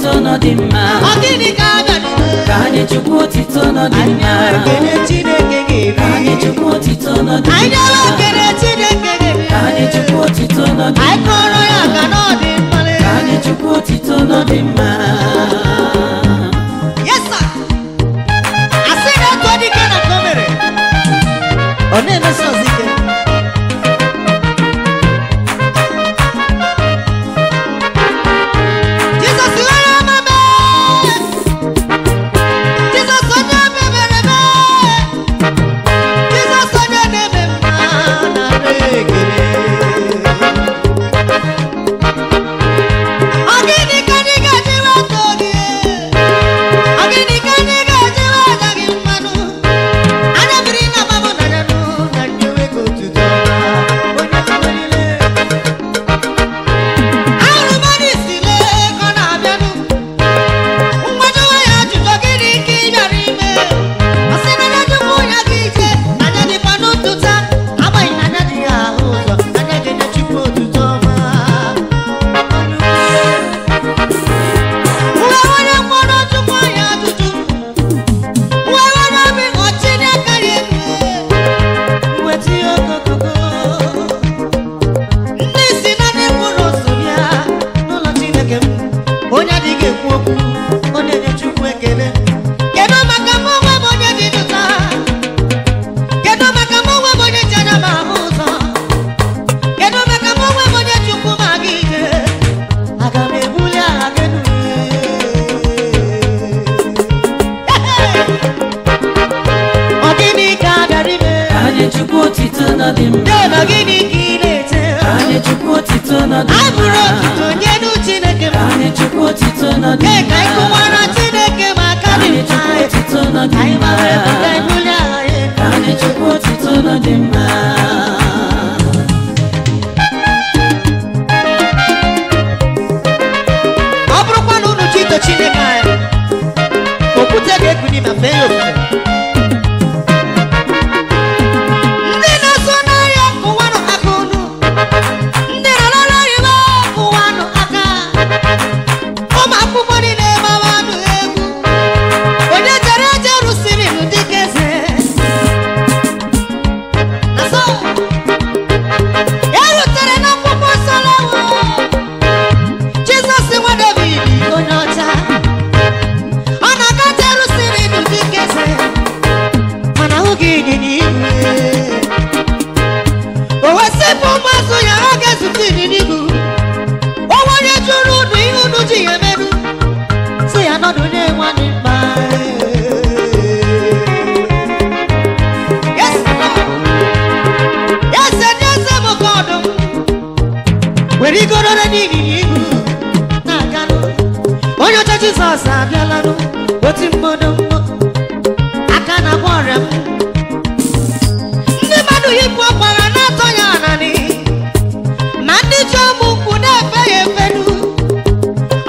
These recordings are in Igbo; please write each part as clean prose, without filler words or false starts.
otito nọ dị mma. Ọ gịnị ka a bịara ime? Ka anyị Chukwu otito nọ dị Anyị mma. ekele Chineke ga-eri. Ka anyị Chukwu otito nọ dị Anyị mma. ekele Chineke ga-eri. Ka anyị Chukwu otito nọ dị Anyị mma. kọrọ ya aka na ọ dị mma. Ka anyị Chukwu otito nọ dị mma. Yes, sir. Asị na otu dike na ka o mere. Ọ na-emesi ọzọ ike. Jizọs onye ọma mee. Jizọs onye mebere mee. Jizọs onye na-eme mma na-ara ekele. Ọ gịnị ka anyị ga-eji weta gị? Ọ gịnị ka anyị ga-eji weta gị mmanụ? Anya mmiri na-agba m n'anya nụ na ndị enweghị otuto ọma. Onye mmadụ niile. Ahụrụ m onye isi lee ka ọ na-abịanụ. Nwa jụwa ya ajụjụ, gịnị ka ị bịara ime? Ọ sị na anya jụkwa ya gị ije, na anya dịkwa n'ụtụta. Agbanyeghị na anya dị ya ahụ ụzọ, anya ga-enye Chukwu otuto ọma. Onye ukwu. Nwa onye mkpọrọ jụkwa ya ajụjụ. Nwa onye obi ọchị n'aka ya elu. Weta ihe okokoko. Ndị si na ndị mkpụrụ so bịa n'ụlọ Chineke m. Onye adịghị ekwu okwu, ọ na-enye Chukwu ekele. Kedu maka mụ onwe m onye dị ndụ taa? Kedu maka mụ onwe m onye ji anya m ahụ ụzọ? Kedu maka mụ onwe m onye Chukwu ma aga ije? Aga m ebuli aha gị elu. Ọ gịnị ka a bịara ime? Ka anyị Chukwu otito nọ dị mma. Dee, ọ gịnị ka ị na-eche? Ka anyị Chukwu otito nọ dị Anyị bụrụ mma. otuto nye nu Chineke m. Ka anyị Chukwu otito nọ dị Ee, ka anyị mma. kụwara Chineke m aka Ka dị anyị mma. Chukwu otito nọ dị Anyị mma. mara ebe ka anyị bulie aha ya elu. Ka anyị Chukwu otito nọ dị mma. Ọ bụrụkwa na unu chi ito Chineke anyị, okwute ga-ekuni ma fee ya ofufe. Ndị na-asụ n'ahịa kụwanụ aka unu. Ndị na-arụ ọrụ kụwanụ aka. Ụmụ akwụkwọ niile gbawanụ egwu. Onye jere eje rụsiri m dịka eze. Na so, e rutere n'akwụkwọ nsọ lawo. Jizọs nwa David onye ọcha. Ọ na-aga Jerusalem dịka eze, mana ahụghị ịnyịnya ibu. O wee sịpụ ụmụazụ ya ha ga-ezute ịnyịnya ibu. O onye jụrụ unu ihe unu ji ya emerụ, sị ya nọdụ nye nwanne mkpa. Yes, Lord. Eze ndị eze bụ ka ọdụm were igororo n'ịnyịnya ibu na-aganụ. Onye ọcha Jizọs abịalanụ, oti mmadụ mmụ aka na-agwọ ọrịa m. Ndị mmadụ yipụ ọkwara na-atọ ya ananị, ma ndị ji ọmụ ukwu na-efe ya efelu.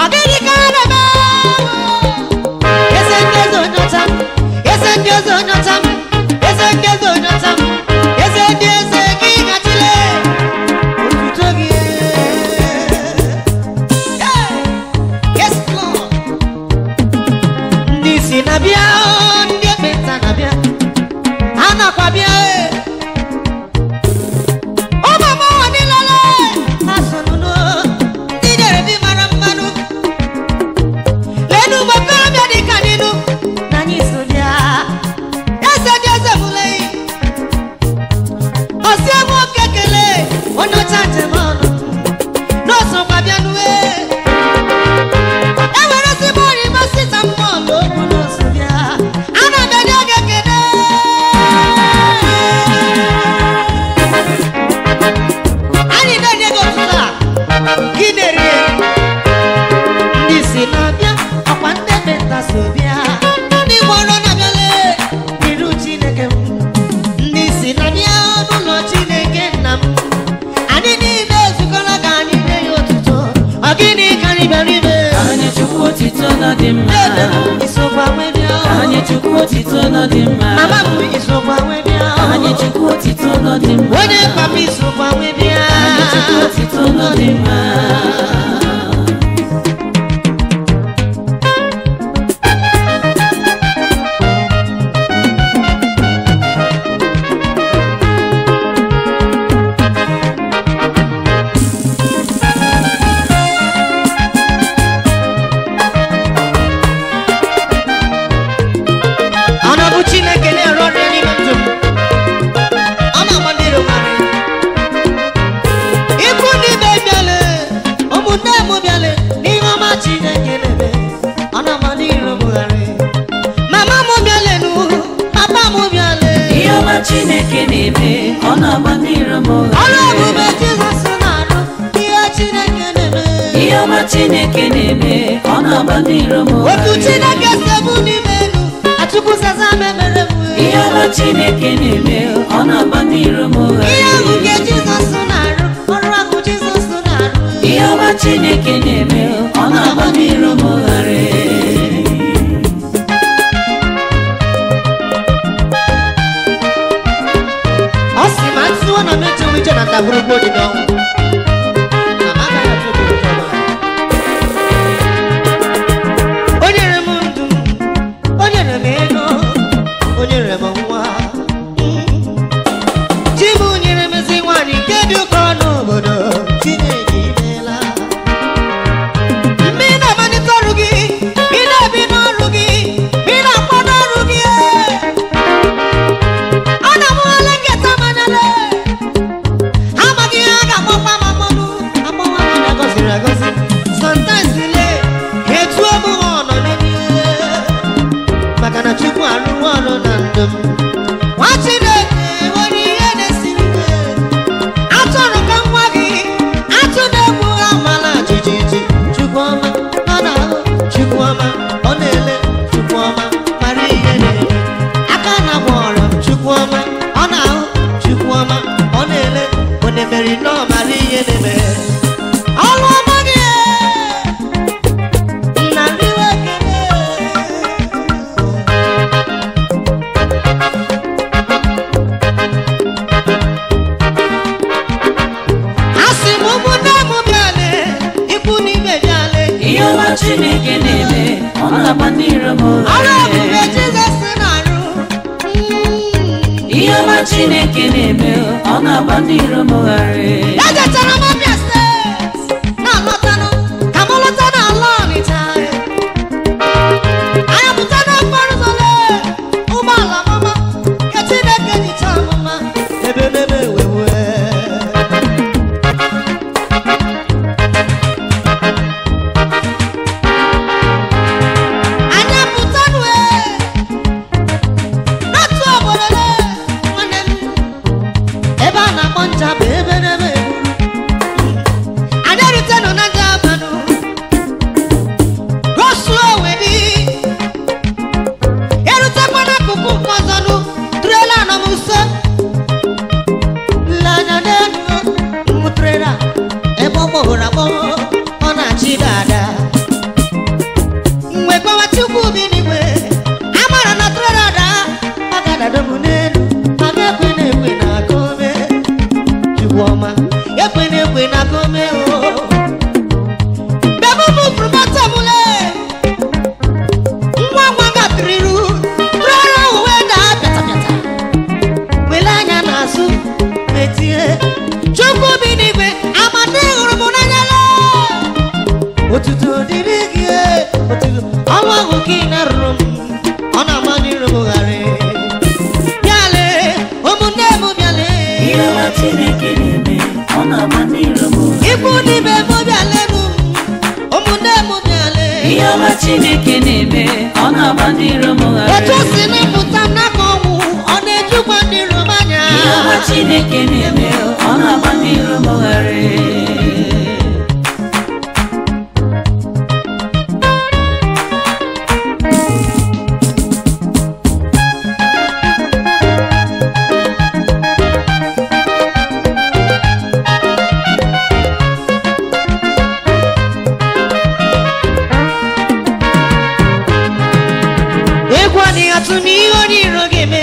Ọ gịnị ka ha na-eme? Eze ndị eze onye ọcha m, eze ndị eze onye ọcha m, eze ndị eze onye ọcha m, eze ndị eze gị gachile otuto gị. Hey! Yes, Lord. Ndị isi na-abịa, ndị ekpenta na-abịa, ha nakwa bịa e. Ụmụ agbọghọ niile ha so nụnụ, ndị nyere di mara mmanụ. Leenụ ụmụ okorobịa dị ka nínú, na anyị so bịa. Eze dị eze bụla Ọsị nwoke kelee, onye ọcha njem ọnụ, n'ọsọkwa bịa nue. E nwere ezigbo ọrịa sita mmụọ okwu n'oso bịa. Ana m enye gị ekele. Anyị na-enye gị otuto a, gị na-eri eri. Ndị si na-abịa, ọkwa ndị ekpenta so bịa. Ndị gwọrọ na-abịale n'iru Chineke m. Ndị si na-abịa n'ụlọ Chineke nna m. Anyị niile ezukọla ka anyị nye ya otuto. Ọ gịnị ka anyị bịara ime? Ka anyị Chukwu otito nọ dị mma. Ebe m isokwa wee bịa. Ka anyị Chukwu otito nọ dị mma. Mama m isokwa wee bịa. Ka anyị Chukwu otito nọ dị mma. Onye papa isokwa wee bịa. Ka anyị Chukwu otito nọ dị mma. Chineke na-eme, ọ na-agba ndị iro m Ọrụ ụgharị. ebube Jizọs na-arụ, ihe Chineke na-eme. Ihe ọma Chineke na-eme, ọ na-agba ndị iro m Otu ụgharị. Chineke si ebu n'ime elu, Achukwu zaza m emere m. Ihe ọma Chineke na-eme, ọ na-agba ndị iro m Ihe ụgharị. ahụ nke Jizọs na-arụ, ọrụ ahụ Jizọs na-arụ. Ihe ọma Chineke na-eme, ọ na-agba ndị iro m ụgharị. Ọ sị ma ntụọ na mechewu iche na ndagwurugwu dị n'ọnwụ. Na m agaghị atụ egwu ụjọ ọbụla. O nyere m ndụ, o nyere m ego, o nyere m nwa. Chi m nyere m ezi nwaanyị nke dị ụkọ n'obodo. Chineke imeela. Mgbe ị na-amalite ọrụ gị, ị na-ebi n'ọrụ gị, ị na-akwado ọrụ gị. Ọ na-amụghala nketa manyere. Amaghị ihe a ga-akpọkwa m akpọnụ, akpọnwa m na gọziri agọzi. Sometimes le, ha etuo m ha ọnọ n'elu. Maka na Chukwu arụwo ọrụ na ndụ m. Nwa Chineke nwere ihe na-esiri ike. Atụrụ ka nwa gị, atụ na-egbu amala jijiji. Chukwu ọma, ọ na-ahụ, Chukwu ọma, ọ na-ele, Chukwu ọma, mara ihe na-eme. Aka na-agwọ ọrịa, Chukwu ọma, ọ na-ahụ, Chukwu ọma, ọ na-ele, ọ na-emeri na ọ mara ihe na-eme. Ọrụ ọma gị, nna riwe ekele. Asị m ụmụnne m bịale, ikwu na ibe bịale. Ihe ọma Chineke na-eme, ọ na-agba ndị iro m Ọrụ ụgharị. ebube Jizọs na-arụ. Ihe ọma Chineke na-eme, ọ na-agba ndị iro m ụgharị. Ejechara m Abia Steeti na-alọtanụ ka m lọta n'ala Ọnịcha. Anya pụta n'okporo ụzọ lee, ụgbọala mama nke Chineke ji chọọ m mma. Ebelebe ewewe. Anya pụtanụ ee, n'otu obodo lee, nwanne m. Ebe a na-akpọ ncha bụ ebe n'ebe egburu. Anyị erutenụ na Jamanụ, gosuo wedi. Erutekwa n'akụkụ nke ọzọnụ, trela nọ m nso. Nle anya n'elu, m trela, ebe ọ gbọghọrọ agbọghọ, ọ na-achị dada. Mgbe gbawa Chukwu bi n'igwe, amara na trela daa, ọ ga-adado m n'elu, ma m ekwe na-ekwe na aka ome. Chukwu ọma, ekwe na-ekwe na aka ome o. Mgbe m mụfuru moto m lee, ngwa ngwa gafere iru, trela ahụ wee daa pịata pịata. Wele anya n'azụ, metie, Chukwu bi n'igwe, amata ị hụrụ m n'anya lee. Otuto dịrị gị, otuto ọnwa ahụ ka ị na-arụrụ m, ọ na-agba n'iru m gharị. Bịale, ụmụnne m bịale. Ihe ọma Chineke na-eme, ọ na-agba ndị iro m ụgharị. Ikwu n'ibe m bịale m, ụmụnne m bịale. Ihe ọma Chineke na-eme, ọ na-agba ndị iro m ụgharị. Otu o si napụta m n'aka ọnwụ, ọ na-ejukwa ndị iro m anya. Ihe ọma Chineke na-eme, ọ na-agba ndị iro m ụgharị. Egwu adịghị atụ m ihe onye iro ga-eme.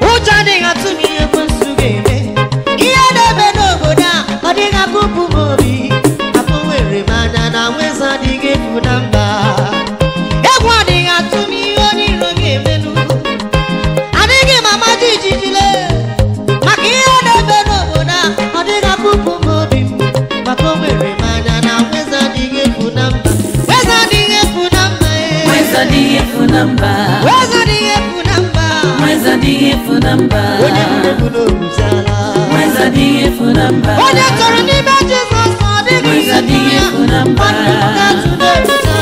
Ụjọ adịghị atụ m ihe ekwensu ga-eme. Ihe na-eme n'obodo a, ọ dịghị akụpụ m obi. Afọ nwere m anya na nweza adịghị efu na mba. Egwu adịghị atụ m ihe onye iro ga-emenụ. Adịghị m ama jijijile. Maka ihe na-eme n'obodo a, ọ dịghị akụpụ m obi m. Maka o nwere m anya na nweza adịghị efu na mba. Nweza adịghị efu na mba. ee. Nweza adịghị efu na mba. Nweza adịghị efu na mba. Nweza adịghị efu na mba. Onye buru ebu n'obuziala. Nweza adịghị efu na mba. Onye chọrọ n'ime Jizọs ọ dịghị Nweza adịghị efu na mba. Ọ dịghị atụ n'ebuta.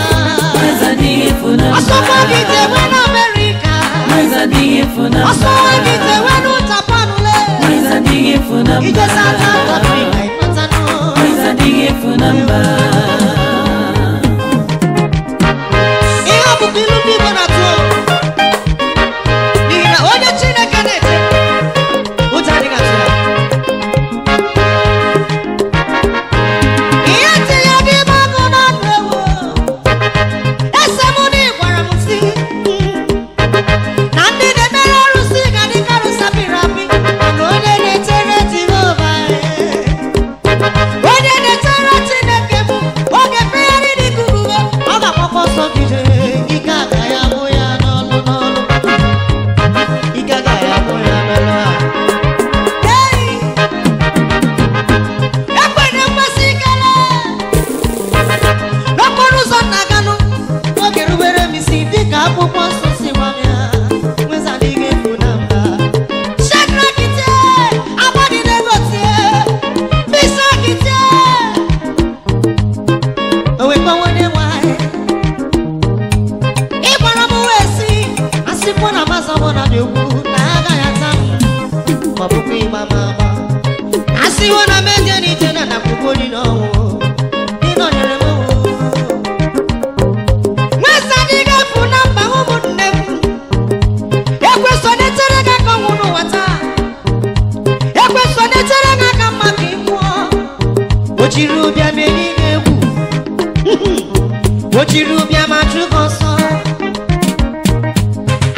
Nweza adịghị efu na mba. Ọsọkwa gị jewe na Amerịka. Nweza adịghị efu na mba. Ọsọkwa gị efu na mba. Ije South Africa ịnọtanụ. Nweze adịghị efu na mba. Ihe ọ bụkwa ilu ndị Igbo na-atụ o. N'ihi na onye Chineke na-eche, ụjọ adịghị atụ ya. Ihe tinye gị ime ọkụ n'ọnụ ewu. Ese mụ na ị gwara m sị, na ndị na-emere arụsị ga dị ka arụsị apịrị apị, mana onye na-echere Jehova, onye na-echere Chineke bụ oge mmegharị dị ka ugo, ọ ga-agbakwa ọsọ gị jee, ike agaghị agwụ ya n'ọlụ n'ọlụ. Ike agaghị agwụ ya n'ọlụ a. Hey! Ekwere mmasị ikele n'okporo ụzọ nna-aganụ, oge rubere m isi dịka akwụkwọ nsọ si gwa m ya, nweza adịghị efu na mba. Shedrak tie, Abednego tie, Mishak tie, o wee kpọọ onye nwe anyị. Ị gwara m wee sị, asịkwa na mazọ mụ na dị ukwu, na agaghị ata m, ma ọ bụkwa ịgba m agba. Asịwo na m eje n'ije na nakwukwo dị n'ọnwụ, ịnọnyere m o. Nweza adịghị efu na mba ụmụnne m. Ekweso na-echere gị aka ọnwụ n'ụwa taa. Ekweso na-echere gị aka mma ka ị nwụọ. O jiri ụbịam enyi gị egwu. O jiri ụbịam achụ gị ọsọ.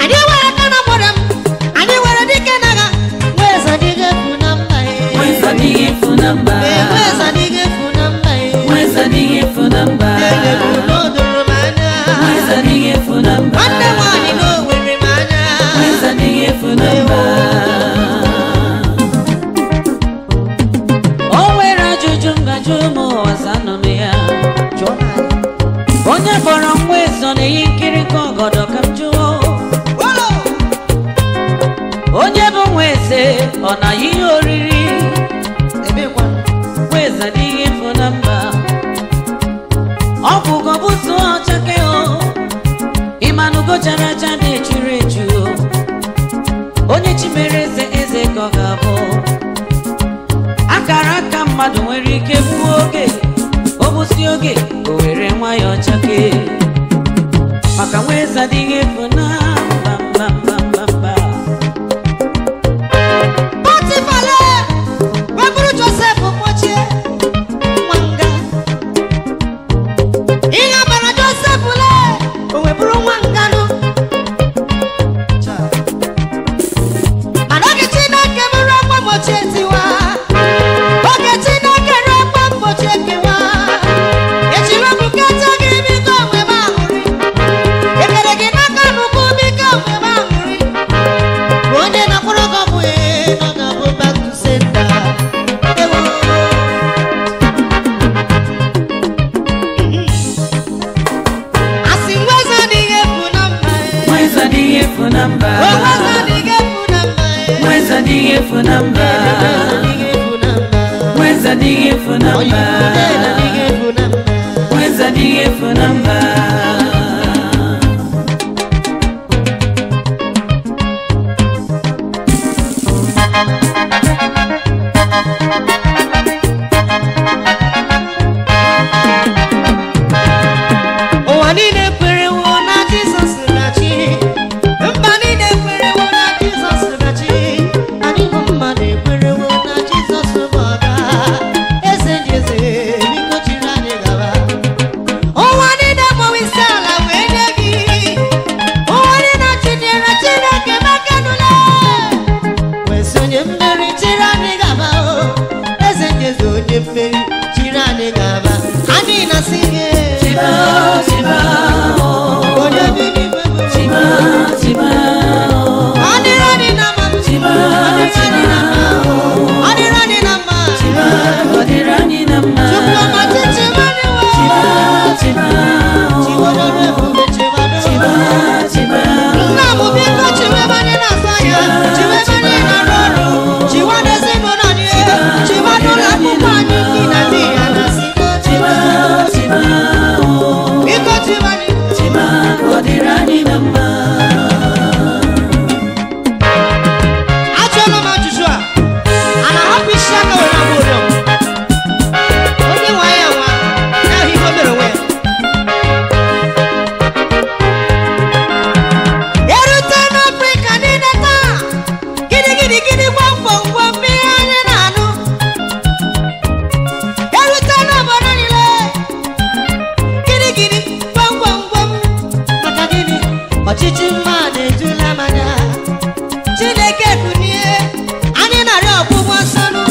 Anyị nwere aka na mgbọrọ m. Anyị nwere dike n'agha. Nweza adịghị efu na mba e. Nweze adịghị efu na mba. Ee, nweza adịghị efu na mba e. Nweze adịghị efu na mba. Elelu na o doro m anya. Nweze adịghị efu na mba. Nwanne m nwaanyị na o were m anya. Nweze adịghị efu na mba. O nwere ajụjụ m ga-ajụ ụmụ ụwa zanụ m ya. Jụọ m anyị. Onye kpọrọ nwa ezo na-eyi nkirika ọgọdọ ka m jụọ. Olo! Onye bụ nwa eze ọ na-ayị ihe oriri? Ebekwa. Nwa eze adịghị efu na mba. Ọ bụ gọbụtụ ọchake o. Ịmanụgo chara acha na-echuru echu o. Onye chi mere eze eze ka ọ ga-abụ. Akara aka mmadụ nwere ike gbuo oge, o gbusi oge, o were nwayọọ chake. Maka nwa eze adịghị efu na mba mba mba mba mba. Pọtịfa lee, wee bụrụ Josef kpọchie nwa nga. Ihe a bara Josef lee, o wee bụrụ nwa nga nụ. Mana oge Chineke bụrụ akwa mgbochi etiwa, oge Chineke ruo akwa mgbochi ekewa, ejiri ọbụkata gị biko nwebe aṅụrị. Ekere gị n'aka n'ụkwụ biko nwebe aṅụrị. Onye na-akpọrọ gị ọbụ ee, na ọ ga-abụ back to sender. Ewo. Asị nweze adịghị efu na mba ee. Nweze adịghị efu na mba. O nweze adịghị efu na mba ee. Nweze adịghị efu na mba. Adịghị efu na mba. Nweze adịghị efu na Onye mba. ikwu na adịghị efu na mba. Nweze adịghị efu na mba. Ụwa niile kwerewo na Jizọs na-achị. Mba niile kwerewo na Jizọs na-achị. Anyị bụ mmadụ ekwerewo na Jizọs bụ ọga. Eze ndị eze, biko Chineke kunie, anyị narị ọgwụgwọ nsọnụ.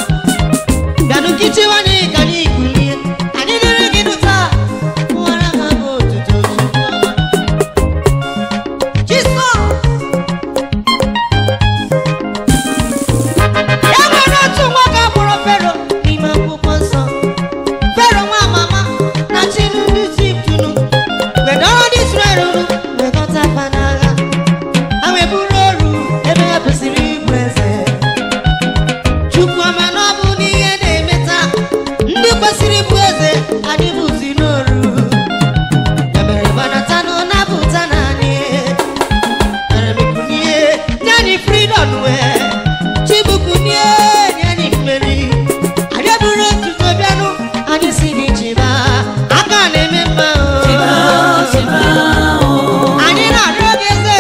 Bịanụ kichiwa anyị ka anyị kulie, anyị dịrị gị nụta, nwara ha bụ otuto Chukwu ọma. Jisọs! E nwere otu nwoke akpọrọ Fero n'ime akwụkwọ nsọ. Fero nwa amama na chi ndị Ijipt nụ, wedọrọ ndị Izrel nụ, wekọta ha n'agha. Ha wee bụrụ oru ebe ha kwesịrị ịbụ eze. Chukwu ama na ọ bụ n'ihe na-eme taa, ndị kwesịrị ịbụ eze anyị bụzi n'oru. Ya mere gbadatanụ napụta na anyị. Mere m kunie, nye anyị freedom wee. Chibukunie, nye anyị mmeri. Anyị bụrụ otuto bịanụ, anyị si gị chịba. Aka na-eme mma o. Anyị na-arịọ gị eze.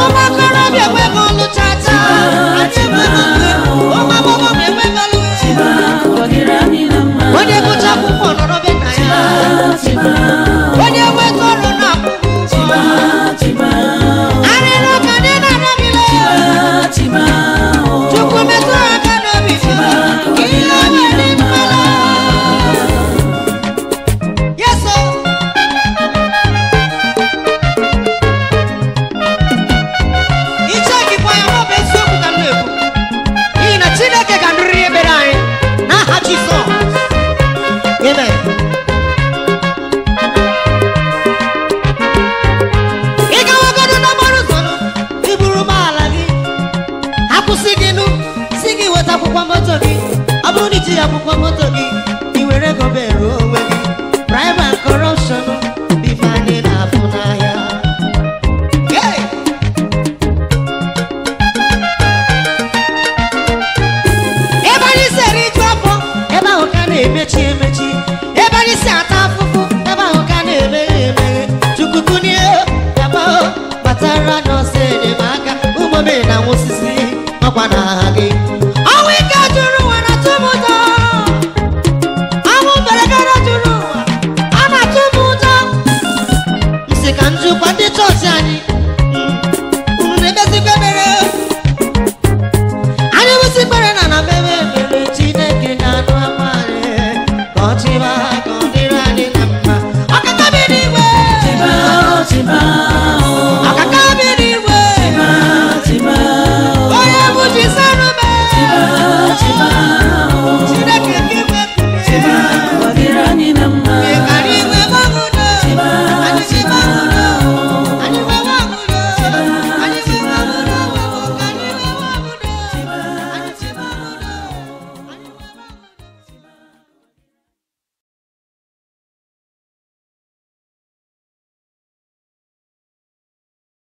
Ụmụ okorobịa enweghị ọlụ chata. Anyị enweghị ọlụ. Ụmụ agbọghọbịa enweghị ọlụ. Onye gụcha akwụkwọ nọrọ be nna ya. Onye nweta ọrụ na-akwụ ụgwọ. Arịrịọ ka anyị na-arịọ gị lee. Chukwu metụ aka n'obi gị, ka ihe wee dị mma lee. Yes, sir. Ichekikwa ya ma ọ bụ eziokwu ka m na-ekwu. N'ihi na Chineke ga-anụrịrị ekpere anyị n'aha Jizọs. Amen. Ị gawagodu n'okporo ụzọ nụ, i buru ụgbọala gị, akwụsị gị nụ, si gị weta akwụkwọ moto gị. Ọ bụrụ na i jighị akwụkwọ moto gị, i were ego beruo onwe gị. Bribe and corruption bụ ife anyị na-afụ n'ahịa. Hey! Ebe anyị si eriju afọ, ebe ahụ ka na-emechi emechi. Ebe anyị si ata afụfụ, ebe ahụ ka na-emeghe emeghe. Chukwu kunie, bịakwa o, gbatara n'ọsọ enyemaka. Ụmụ ogbenye na-anwụsịsị, ọkwa na aha gị.